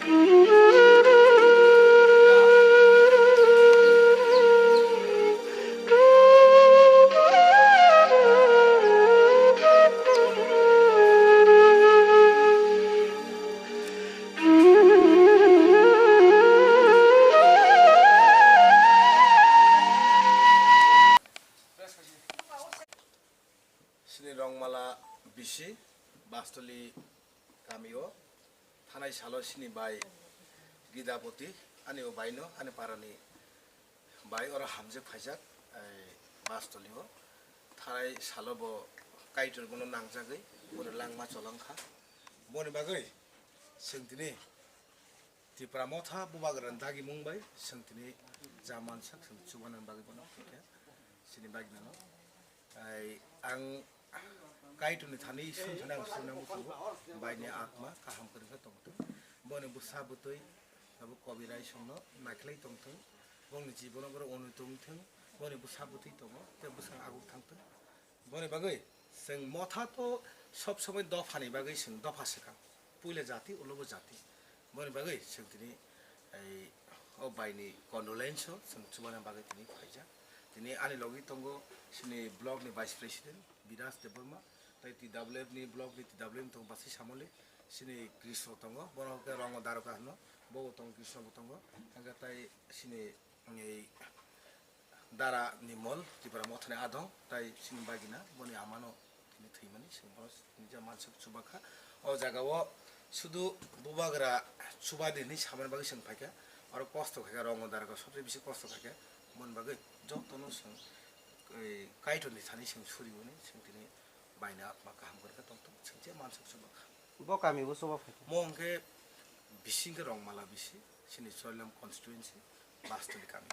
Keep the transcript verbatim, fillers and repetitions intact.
Sini Rongmala bisi Bastoli kamio thanai salo sini bai Gidapoti ani o baino ani parani bai oro hamjak phaijak, ei, Bastoli o thanai salo bo Kaitor bono nangjagwi bono langma cholangkha. Boni bagwi chwng tini Tipra Motha Bubagrani dagimung bai chwng tini ja mansak chwng chubanani bagwi bono phaikha chini bagwi nano. Ai, ang Kaitorni thani sumsana ang sumna muchungo, baini atma kaham kwrwngkhe tongthung. Boni bwsa bwtwi abo Kobi Rai songno naikhlai tongthung. Bongni jibono borok onwi tongthung. Boni bwsa bwtwi tongo, tei bwsang aguk thangthung. Boni bagwi chwng Motha to sob somoi dophani bagwi chwng dopha swkang. Puila jati, ulo bo jati. Boni bagwi chwng tini, ei, o baini condolence o chwng chubana bagwi tini phaijak. Tini ani logi tongo chini block ni vice president Biraj Debbarma, tei T W F ni block ni T W M tongo Basi Samoli, chini Krishna tongo, bono hwnkhe Rongo Daroka hwno, bo bo tongo, Krishna bo tongo, hwnkhe tei chini, ei, Dara ni mol Tipra Mothani adong, tai chini bagina boni amano tini thwimani chwng bono nija mansak chubakha. O jaga o sudu bubagra chubadi hinwi samani bagwi chwng phaikha, oro kosto khaikha, Rongo Daroka sobse bisi kosto khaikha, boni bagwi jotono chwng, ei, Kaitorni thani chwng suriwini chwng tini baina atma kaham kwrwkhe tongthok, chwng je mansak chubakha. Bo kami bo chuba phaikha. Mo hwnkhe bisingkhe Rongmala bisi, chini Choilam constituency, Bastoli kami.